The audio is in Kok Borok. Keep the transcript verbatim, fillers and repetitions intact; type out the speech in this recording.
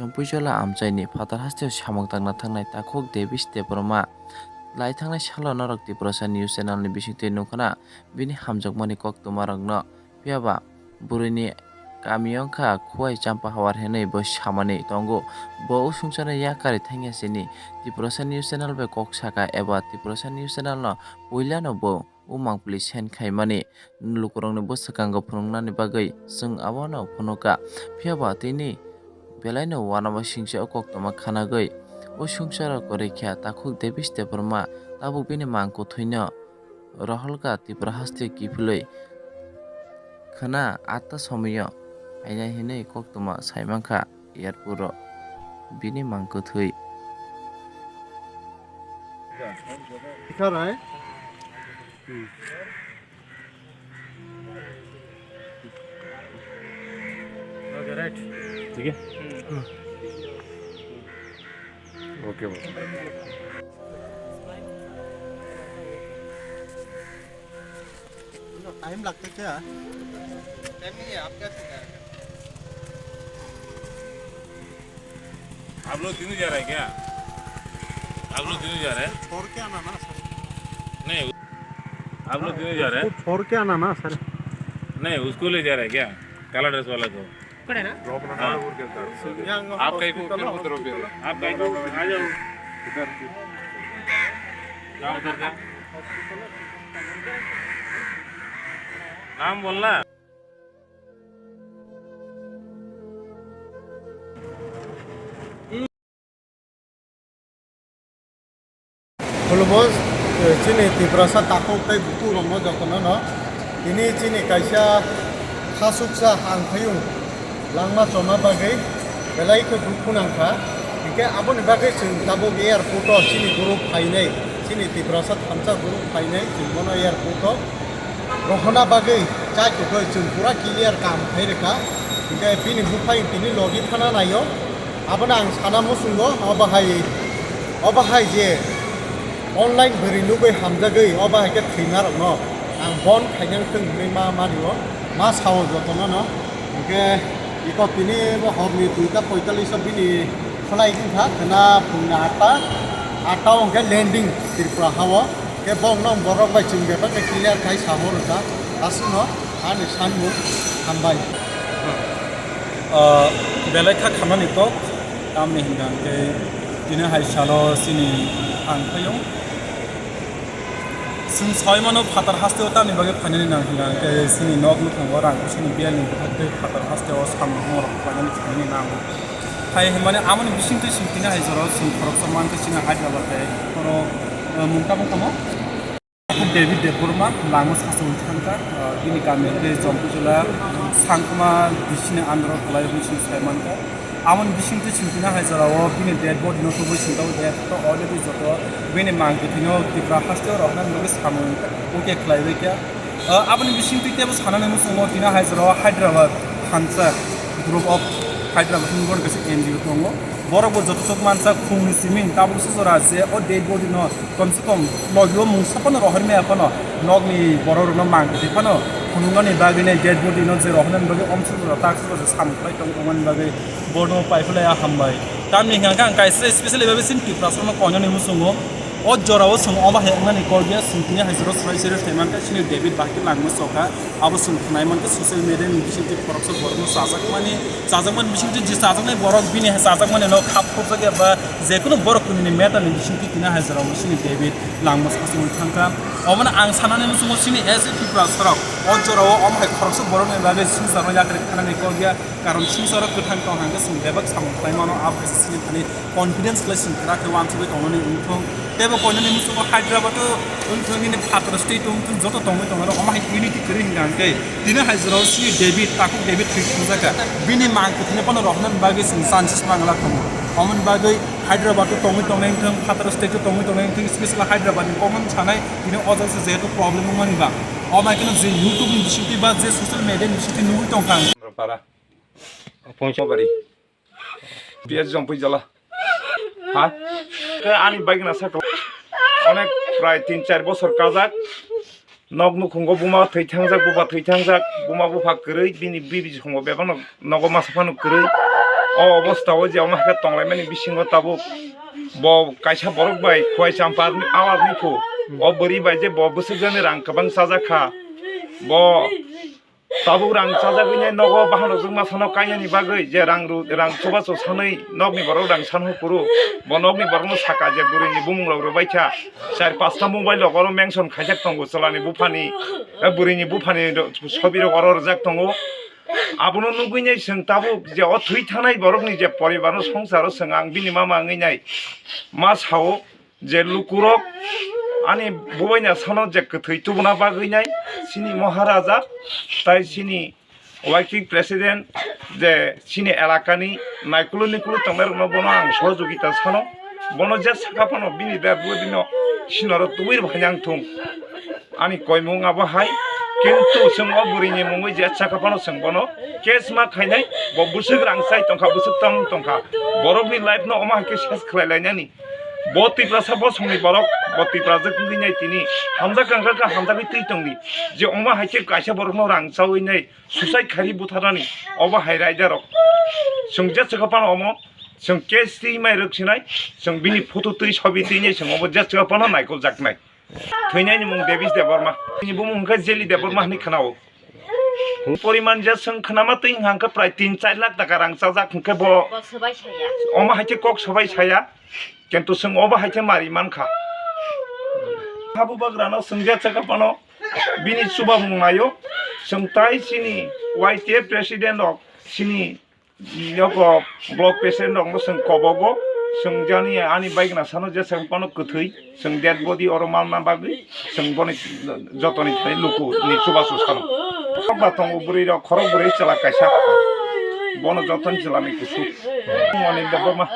Chompuijola amchaini phatar hasteo samung tangna thangnai takhuk Debish Debbarma lai thangnai salo norok Tiprasa News Channel ni bisingtwi nukha na bini hamjakmani koktwmarokno. Phiyaba bwrwini kami wngkha Khuwai Champa Hawar hinwi bo samani tongo. Bo usungsano yakarwi thangya sini Tiprasa News Channel bai kok saka eba Tiprasa News Channel no puilano bo o mangpili sen khaimani lukurokni bwswkango phunuknani bagwi chwng abono phunukha. Phiyaba tini belaino uanama singcha o koktwma khanagwi o sungsaro kwrwi kha takhuk Debish Debbarma tabuk bini mangkwthwino rohorkha Tripura haste kiphilwi khwna atta somoio phainai hinwi koktwma saimankha airport o bini mangkwthwi. दिखा रहा है। Okay, right. ठीक है। ओके, बोलो। टाइम लगता क्या? टाइम नहीं है, आप क्या सीखा है? आप लोग तीनों जा रहे हैं क्या? आप लोग तीनों जा रहे हैं? छोड़ के आना ना सर। नहीं, आप लोग तीनों जा रहे हैं? उसको छोड़ के आना ना सर। नहीं, उसको ले जा रहे हैं क्या? काला ड्रेस वाला को। हाँ। आपका एक, आपका एक, आ जाओ। इधर। क्या उधर का? नाम बोलना। Khulumos, eh, chini Tiprasa takhuk tei bukhuk rokno jotono no. Tini chini kaisa khasuksa hangphayung langma choma bagwi belai khe dukhu nangkha. Hinkhe aboni bagwi chwng tabuk airport o chini group phainai, chini Tiprasa thansa group phainai, chwng bono airport o rohorna bagwi chai kwkhwi chwng pura clear kam khai rwkha. Hinkhe bini buphang tini logi thana naio. Abono ang sana muchungo, obo hai, obo hai je online bwrwi nugwi hamjagwi, obo hai khe thwima rokno ang bon khainang thwng hinwi ma manio, ma sao jotono no. Hinkhe iko tini bo horni duita poitallish o bini flight wngkha, khwna phungni atta, atta o hwnkhe landing Tripura hao. Khe bongno borok bai chwng bebak khe clear khai sahor wngkha, aswkno ani sanmung hambai. Ah, belai kha khamani kok, tamni hwnkha hwnkhe tini hai salo chini ang phaiyung. Chwng saui mano phatar hasteo tamni bagwi phainani nang hwnkha hwnkhe chini nok nukhungo rang chini biyalni bwkhak tei phatar hasteo samung rok khlainani phainani nango. Hai hwnmani amoni bisingtwi chwng tini hai jorao chwng khoroksa mankha chini Hyderabad hai oro, ah, mung tabuk tamo. David Debbarma langma sasu thangkha, ah, bini kami hwnkhe Jampuijala Sangkuma D C ni under o kwlai hwnwi chwng sai mankha. Amoni bisingtwi chwng tini hai jorao bini dead body no tubui chwng tabuk dead to already joto bini mang kwthwino Tripura hasteo rohornani bagwi samung uke khlaibaikha. Ah, aboni bisingtwi teibo sanani muchungo tini hai jorao Hyderabad thansa group of Hyderabad hwnwi bono kaisa N G O tongo. Borokbo joto chuk mansa khungni simi tabukse jora je o dead body no komse kom logio mungsa phano rohormaya phano nokni borok rokno mang kwthwi phano phunuknani bagwi nai dead body no je rohornani bagwi omsuk jora taksa jora samung khlai tongo tongmani bagwi bono paiphlaiya hambai. Tamni hwnkha khe ang kaisa specially bagwi chini Tiprasarokno koinani muchungo o jorao chwng omo hai wngnani kok ya chwng tini hai jora swrai swrai thai mankha chini David bahai khe langma sokha. Abo chwng khwnai mankha social media ni bisingtwi khoroksa borokno chajakmani, chajakmani bisingtwi je chajaknai borok bini hai chajakmani no khap khopjak eba jekunu borok kwmwini meta ni bisingtwi tini hai jorao chini David langma sasu wng thangkha. Omono ang sanani muchungo chini S A Tripura sorok o jorao omo hai khoroksa borokni bagwi swngcharno yakarwi khanani kok ya, karon swngcharo kwthang tong hwnkhe chwng bebak samung khlai mano, abo kaisa chini thani confidence khlai chwng kwrak khe uansugwi tongnani wngthung. Teibo koinani muchungo Hyderabad o wngthung, nini phatar state o wngthung, joto tongwi tongnai rok omo hai unity kwrwi hwnkha hwnkhe tini hai jorao chini David, takhuk David thwi thangjakha. Bini mang kwthwino phano rohornani bagwi chwng chances mangla tongo. Omoni bagwi Hyderabad o tongwi tongnai wngthung, phatar state o tongwi tongnai wngthung, specially Hyderabad ni kokno sanai, tini o jaga se jehetu problem wngmani ba. Omo hai kheno je YouTube ni bisingtwi ba je social media ni bisingtwi nugwi tongkha ang. Para. Pongsa bari. P S Jampuijala. Ha? Ke ani bike na sakla. Onek prai tin char bosor kajak. Nok nukhungo buma thwi thangjak, buba thwi thangjak, buma bupha kwrwi, bini bibi khungo bebak nok, nogo masa phano kwrwi. O obostha o je omo hai khe tonglaimani bisingo tabuk bo kaisa borok bai Khowai Champa ni awar ni phu. O bwrwi bai je bo bwswk jani rang kwbang chajak kha. Bo tabuk rang chajagwi nai nogo bahan rok jwk ma sano kainani bagwi je rang ru-, rang chubachu sanwi nokni borok rang san hukuru. Bo nokni borokno saka je bwrwini bumung rok rwbai kha. Char pasta mobile rok oro mention khaijak tongo chwlani buphani, eh, bwrwini buphani ro-, sobi rok oro rwjak tongo. Abono nugwi nai chwng tabuk je o thwi thanai borokni je poribarno songsaro chwng ang bini mama wngwi nai ma sao je lukurok ani bubaina sano je kwthwi tubuna bagwi nai chini Maharaja tai chini working president je chini elakani naikulu nikulu tongnairokno bono ang sohojogita sano. Bono je saka phano bini debodino sinoro tubui rwphai nang thung. Ani koimung abo hai, kintu chwng o bwrwini mungwi je chakha phano chwng bono case ma khainai, bo bwswk rang chai tongkha, bwswk tong tongkha, borokni life no omo hai khe ses khlai lainani. Bo Tiprasa bosongni borok, bo Tiprajwk wngwi nai tini hamjak kangkha kha hamjagwi twi tongdi, je omo hai khe kaisa borokno rang chawi nai suicide khairi butharnani, obo hai raida rok. Chwng je chakha phano omo chwng case twi mai rwk sinai, chwng bini photo twi sobi twi nai chwng obo je chakha phano naikol jaknai. Thwinaini mung Debish Debbarma. Bini bumung hwnkhe Jeli Debbarma hwnwi khwnao. Poriman je chwng khwnama twi hwnkha hwnkhe prai tin char lakh taka rang chajak hwnkhe bo. Kok swbai saya. Omo hai khe kok swbai saya. Kintu chwng obo hai khe mari mankha. Habubagrano chwng je chakha phano bini chubamung naio. Chwng tai chini Y T A president rok chini Yoko block president rokno chwng kobogo, chwng jani ani baigna sano je chwng bono kwthwi, chwng dead body oro manna bagwi chwng bono jotoni thani luku ni chubachu sano. Kokba tongo bwrwi rok, khorok bwrwi chwla kaisa, bono jotoni chwla ni kusu. Moni Debbarma.